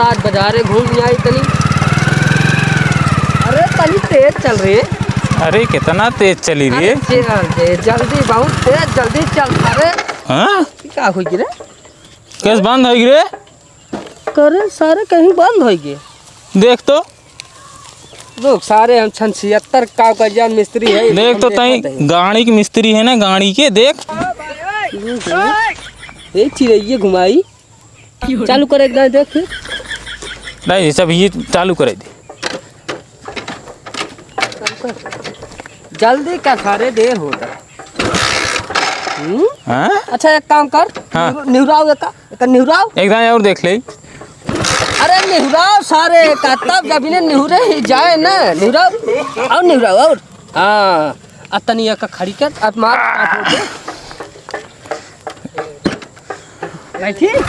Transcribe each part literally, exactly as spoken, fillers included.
आज बजारे घूम आई तनी। अरे तनी तेज चल रे। अरे कितना तेज चली रे? अरे चल रे, जल्दी, बहुत तेज, जल्दी चल। अरे हाँ? का होइ गे रे? केस बंद होइ गे रे? करे सारे कहीं बंद होइ गे। देख तो। रुक, सारे हम छन छिहत्तर का करिया मिस्त्री है, देख हम तो देखत तई हई। गाड़ी के मिस्त्री है ना, गाड़ी के देख। रुक रे। एक चिरैये घुमाई। चालू कर एक दाएं देख फिर। नहीं, सब ये चालू करे दे। जल्दी कर सारे, देर होता है। हम्म? हाँ? अच्छा एक काम कर, हाँ। निहु-, निहुराओ एका, एका निहुराओ। एक दाएं और देख ले। अरे निहुराओ सारे का, तब जब इन्हें निहुरे ही जाए ना, निहुराओ। और निहुराओ और। हाँ, अब तनी एका खड़ी कर, अब मार, मार दे। नहीं ठीक?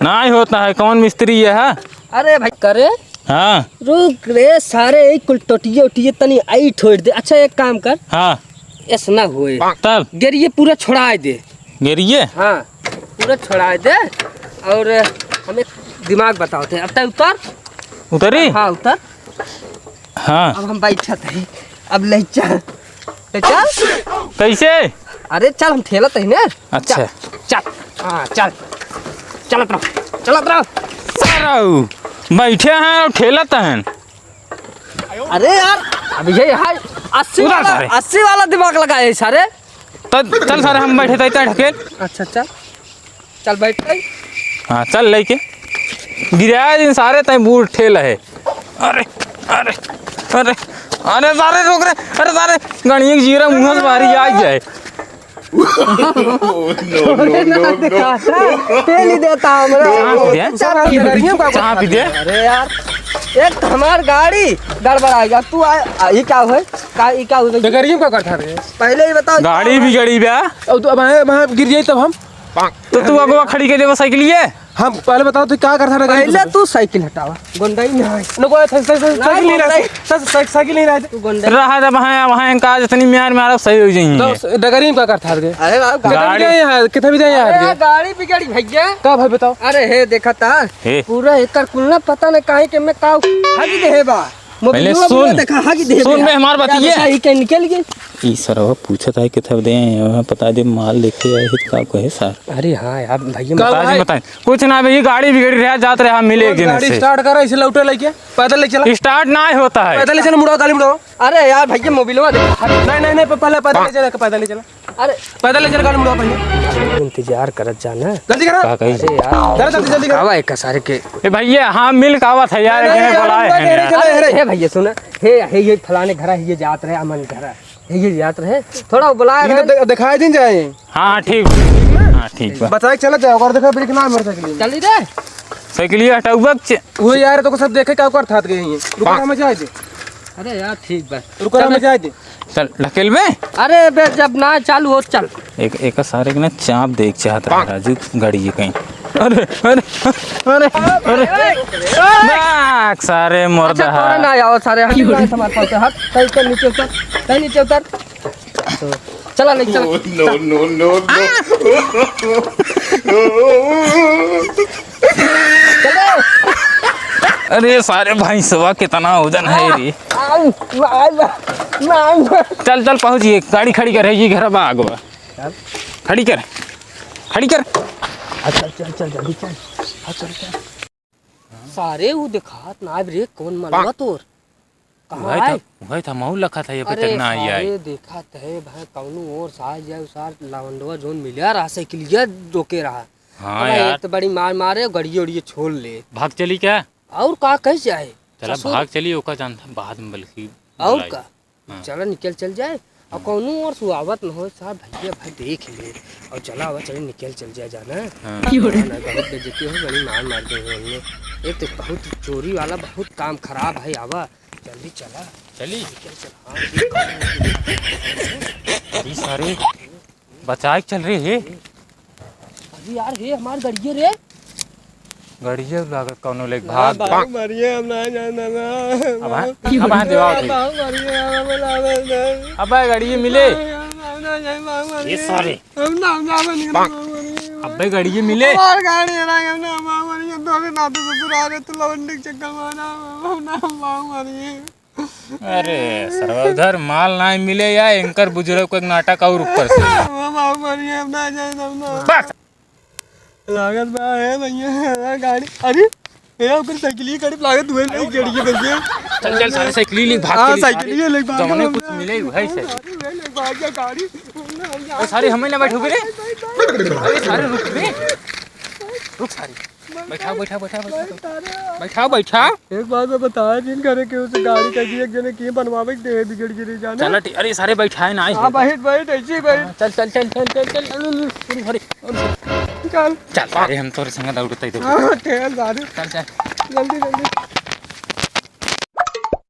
नहीं होता है, कौन मिस्त्री ये है? अरे भाई, करे? हाँ। रुक रे, सारे एक कुल टोटिए उटिए तनी आई ठोड़ दे। अच्छा, एक काम कर। हाँ। ऐसा ना होए। तब? गेरिए पूरा छोड़ाए दे। गेरिए? हाँ, पूरा छोड़ाए दे। और हमें दिमाग बताओ थे। अब तक उतर। उतरी? हाँ, उतर। हाँ। अब हम बैठत हई, अब ले चल, ले चल। कैसे? अरे चल, हम ठेलत हई ना। अच्छा। चल, चल, हाँ, चल, चलत रहो, चलत रहो। सारा बैठे हैं और ठेलत हैं। अरे यार, अब ये है अस्सी उधर वाला, सारे। अस्सी वाला दिमाग लगाए सारे। त-, चल सारे, हम बैठे तई, तई ढकेल। अच्छा, चल। चल बैठ गई। हाँ, चल लेके। गिराए दिन सारे तई बूढ़ ठेल है। अरे, अरे, अरे, अरे सारे रोक रे। अरे सारे, गणिये के जीरा मुँह से बाहरी आ जाए। अरे ना दिखाता, तेल ही देता हमरा। चाप दे। चाप दे। चाप दे। अरे यार, एक तो हमार गाड़ी गड़बड़ाएगा, तू आ, आ, ये क्या हुए? का, ये क्या हुए? डगरिया का करता रे? पहले ही बताओ। गाड़ी बिगड़ी बा। अब तू अब वहाँ, वहाँ गिर जाई तब हम? तो तू अगवा खड़ी के देबो साइकिलिए? हम पहले बताओ तू का करता रे गाड़ी पहले पे? तू साइकिल हटावा। गोंडई ना है। न कोई साइकिल, साइकिल, ना, साइकिल नहीं गोंडई। रहा। साइकिल, साइकिल, साइकिल नहीं रहा। तू गोंडई। रहा जब वहाँ, वहाँ का जितनी म्यार मारब सही हो जाएंगे। तो डगरी में का करता रे? अरे बाबू, कितना गाड़ी। बजे यहाँ, कितना बजे यहाँ अरे रे? गाड़ी बिगड़ी भैया। का भाई बताओ? अरे हे देखा था। हे। पूरा एकर कुल ना पता नहीं काहे के मैं का हगी दे हे बा। पहले मोबिलवा सुन। पूरा देखा, हगी दे सुन बे। बे हमार का बतिया। देखा, ई के निकल गई। ई सरवा पूछत है कितना दे, वहाँ पता दे माल देखे आए हैं, का कहे सर? अरे हाँ यार, भैया, का बताई, भाई? बताई। कुछ ना भैया, गाड़ी बिगड़ी रहा, जात रहे, हम मिले एक जने गाड़ी से। स्टार्ट करा, इसे लौटे लेके, पैदल ले चला। स्टार्ट ना होता है। पैदल ले चला, मुड़ो, गाड़ी मुड़ो। अरे यार, भैया, मोबिलवा दे। नहीं, नहीं, नहीं, पहले पैदल ले चला, पैदल ले चला। अरे। पैदल ले चला, गाड़ी मुड़ो, भैया। इंतजार करत जाना। जल्दी करा। का कही? अरे यार। जरा जल्दी, जल्दी करा। आवा एक सारे के। ए भैया, हाँ, मिल का आवत है यार, नहीं, इतने यार, बड़ा है नहीं, यार। नहीं, चला, अरे, अरे। हे भैया, सुना। हे, हे, ये फलाने घर है, ये जात रहे, अमन घर है। ये जात रहे, थोड़ा बुलाए इनके रहे। दे-, दिखाई दिन जाए। हाँ, ठीक बा। हाँ, ठीक बा। बचा के चलत जाओ, और देखो ब्रेक ना मार सकली। चली रे। साइकिलिया हटाऊ बा, चे- वो यार, तो को सब देखे का कर थात गए हैं। रुको, हमें जाए दे। अरे यार, ठीक बा। रुको, चल हमें बे। जाए दे। चल, ढकेल बे। अरे बे, जब ना चालू हो, चल। एक, एक सारे के ना चाप देख चाहत रहा राजू, गाड़ी ये कहीं। अरे, अरे, अरे, अरे। नाक सारे मुर्दा अच्छा, तोरा है। ना आओ सारे, हट, हट, हमारे पास से हट, तै, तै नीचे उतर, तै नीचे उतर। तो, चला, नहीं, चला। No, no, no, no। चल रे। अरे, सारे भैंसवा कितना वजन है रे। आऊ, आऊ, आऊ। चल, चल, पहुँचिए, गाड़ी खड़ी कर, ये घर बा आगवा। चल। खड़ी कर, खड़ी कर। हाँ, चल, चल, चल, जल्दी चल। हाँ, चल, चल। सारे ऊ देखात ना आइब रे, कौन मलवा तोर? कहाँ वही था, आए? वही था, महू लखा था, ये अरे पटक ना आई, आई। सारे देखात है भाई, कौनो ओर से आ जाए, सार लावंडवा जोन मिला रहा, साइकिलिया रोके रहा। हाँ अबे यार। एक तो बड़ी मार मारे, गड़िए उड़िए छोड़ ले। भाग चली क्या? और का कह जाए? चला ससुर। भाग चली, ओका जानता बाद में बल्कि और बुलाई। का? हाँ। चला निकल चल जाए। और हाँ। कौनो ओर से आवत न हो, सार भैया भाई देख ले। और चला आवा, चले निकल चल जाए जाना। हाँ। की हो रे? ना, बहुत बेइज्जती हो, बड़ी मार मार दे हो हमने। एक तो बहुत चोरी वाला, बहुत काम खराब है, आवा, जल्दी चला। चली? निकल चल, हाँ, ठीक है। ई सारे बचाए के चल रहे हे। अरे यार, हे हमार गड़िए रे। गड़िए लागत कौनो लेके भाग गए। बाबू मरिए, हम ना जाना ना। अब हाँ, अब हाँ देवा उठे। बाबू मरिए, हम ना जाना। अबे गड़िए मिले। हम ना जाए, बाबू मरिए। ये सारे। हम ना, हम ना बनी, बाबू मरिए। अबे गड़िए मिले। हमार गाड़ी है ना, हम ना, बाबू मरिए। अरे ना तो ससुर आ रहे तो लवंडी के चक्कर में ना, ना माऊ मारिए। अरे सरवा, उधर माल ना मिले या एंकर बुजुर्ग को एक नाटक और ऊपर से। माऊ मारिए, अब ना जाए, अब ना। बस। लागत बा, ए भैया, गाड़ी, अरे, ए, ओकर साइकिल ही गाड़ी लागत हुए नहीं, गाड़ी के भैया। चल, चल, सारे साइकिल ही भाग हाँ, चली, साइकिल सारे। ही ले भाग जौने गया। कुछ मिले, वही से। सारे ले भाग गया गाड़ी। ए, सारे हमें ना बैठो रे। अरे, सारे रुक बे। रुक सारे। बैठाओ, बैठाओ, बैठाओ, बैठाओ। बैठाओ, बैठाओ। एक बात मैं बताया, जिन करे कि उस गाड़ी का जी एक जने की बनवावे के दे बिगड़ गिरी जाने। चलो, ठीक, अरे, सारे बैठाए ना, हाँ, बैठ, बैठ, ऐसे ही बैठ। चल, चल, चल, चल, चल, चल, अरे, अरे, अरे, अरे, अरे। चल। चल, अरे, हम तोरे संग दौड़ते ही दौड़ते। हाँ, चल, सारे। चल, चल। जल्दी, जल्दी।